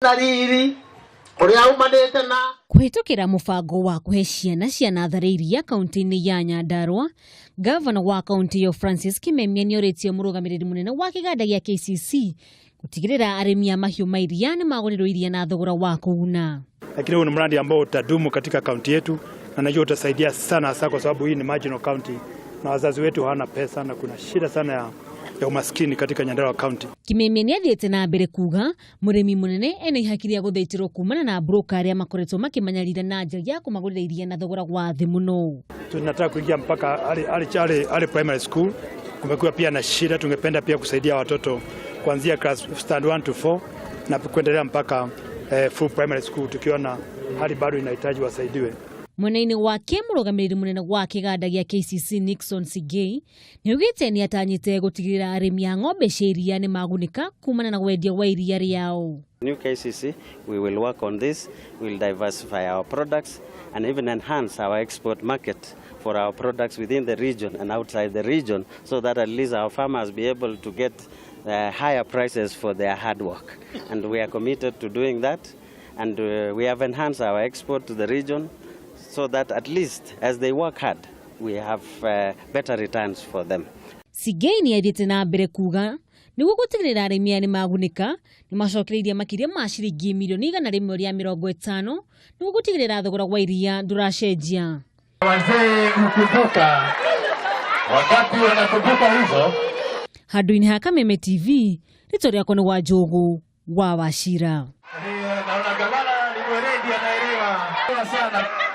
Na riri ũrĩa umanĩte na Kũhĩtũkĩra mũbango wa kũhe ciana cia natharĩ iria kaunti-inĩ ya Nyandarua, gavana wa kaunti ĩyo Francis Kimemia nĩorĩtie mũrũgamĩrĩri mũnene wa kĩganda gĩa KCC gũtigĩrĩra arĩmi a mahiũ ma iria nĩ magũrĩrwo iria na thogora wa kũguna. Lakini huu ni mradi ambao utadumu katika kaunti yetu na najua utasaidia sana, hasa kwa sababu hii ni marginal county na wazazi wetu hawana pesa na kuna shida sana ya umaskini katika Nyandarua County. Kimemia nĩ athiĩte na mbere kuga mũrĩmi mũnene ena ihaki rĩa gũthĩtĩrwo kumana na broker arĩa makoretwo makĩmanyarira na njĩra ya kũmagũrĩra iria na thogora wa thĩ mũno. Tunataka kuingia mpaka hadi primary school. Kumekuwa pia na shida, tungependa pia kusaidia watoto kuanzia class stand 1 to 4 na kuendelea mpaka full primary school, tukiona hali bado inahitaji wasaidiwe. Mwena-inĩ wake, mũrũgamĩrĩri mũnene wa kĩganda gĩa KCC Nixon Sigei nĩ augĩte nĩ atanyĩte gũtigĩrĩra arĩmi a ng'ombe cia iria nĩ magunĩka kumana na wendia wa iria rĩao. New KCC, we will work on this, we'll diversify our products and even enhance our export market for our products within the region and outside the region so that at least our farmers be able to get higher prices for their hard work. And we are committed to doing that, and we have enhanced our export to the region so that at least as they work hard, we have better returns for them. Sigei nĩ athiĩte na mbere kuga nĩguo gũtigĩrĩra arĩmi aya nĩ magunĩka, nĩ macokereirie makĩria ma ciringi milioni 150 nĩguo gũtigĩrĩra thogora wa iria ndũracenjia. Wazee hukumbuka, wakati wanakumbuka hizo. Handũ-inĩ ha Kameme TV, rĩtwa rĩakwa nĩ Wanjũgũ wa Wachira. Naona gavana ni mweredi, anaelewa sana.